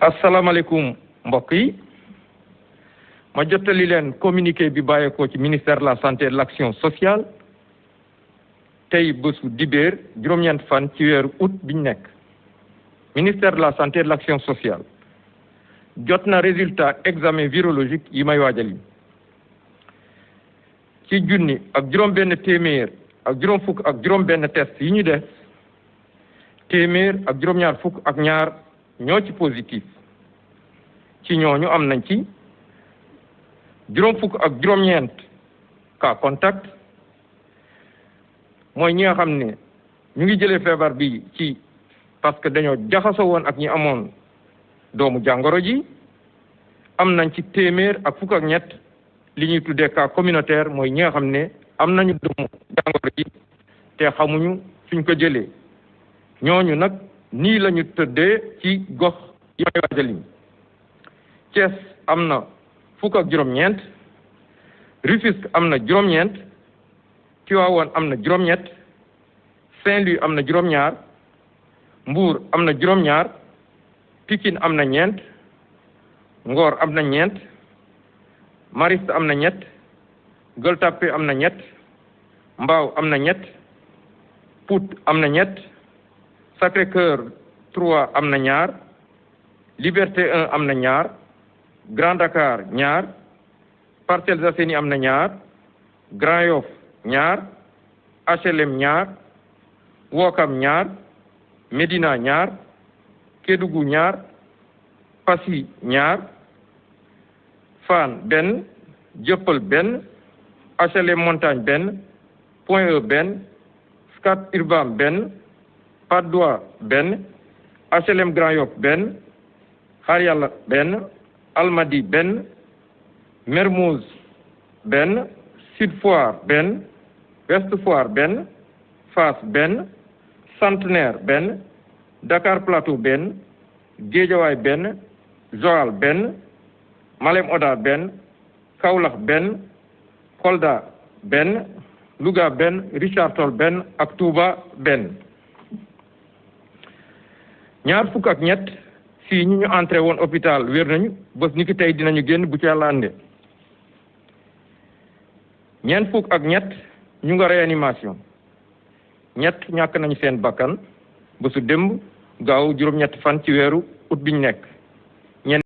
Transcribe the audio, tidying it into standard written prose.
asalaamaaleykum mbokk yi ma jottali leen communiqué bi bàyyeekoo ci ministère de la santé et de l'action sociale tey bésu dibéer juróom-ñeent fan ci weeru août biñ nekk ministère de la santé et de l'action sociale jot na résultat examen virologique yi may waajal yi ci junni ak juróom-benn téeméer ak juróom fukk ak juróom-benn test yi ñu def téeméer ak juróom-ñaar fukk ak ñaar ñoo ci positif ci ñooñu am nañ ci juróom fukk ak juróom-ñeent cas contact mooy ñi nga xam ne ñu ngi jëlee feebar bi ci parce que dañoo jaxasoo woon ak ñi amoon doomu jàngoro ji am nañ ci téeméer ak fukk ak ñett li ñuy tuddee cas communautaire mooy ñi nga xam ne am nañu doomu jàngoro ji te xamuñu suñ ko jëlee ñooñu nag nii la ñu tëddee ci gox yi may waajal yi Thiès am na fukk ak juróom-ñeent Rufisque am na juróom-ñeent Tivaouane am na juróom-ñett Saint-Louis am na juróom-ñaar Mbour am na juróom-ñaar Pikine am na ñeent Ngor am na ñeent Mariste am na ñett Gueule Tapée am na ñett Mbao am na ñett Pout am na ñett Sacré-Cœur 3 am na ñaar Liberté 1 am na ñaar Grand Dakar ñaar Parcelles Assainies am na ñaar Grand Yoff ñaar HLM ñaar Ouakam ñaar Médina ñaar Kédougou ñaar Passy ñaar Fann benn Dieuppeul benn HLM Montagne benn Point E benn Scat Urbam benn Patte d'Oie benn HLM Grand Yoff benn Xaar Yàlla benn Almadies benn Mermoz benn Sud Foire benn Ouest Foire benn Fass benn Centenaire benn Dakar Plateau benn Guédiawaye benn Joal benn Malem Hodar benn Kaolack benn Kolda benn Louga benn Richard Toll benn ak Touba benn ñaar fukk ak ñett fii ñu entré woon hôpital wér nañu bés ni ki tey dinañu génn bu ci yàlla ànde ñeent fukk ak ñett ñu nga réanimation ñett ñàkk nañu seen bakkan bésu démb gaaw juróom-ñett fan ci weeru août biñ nekk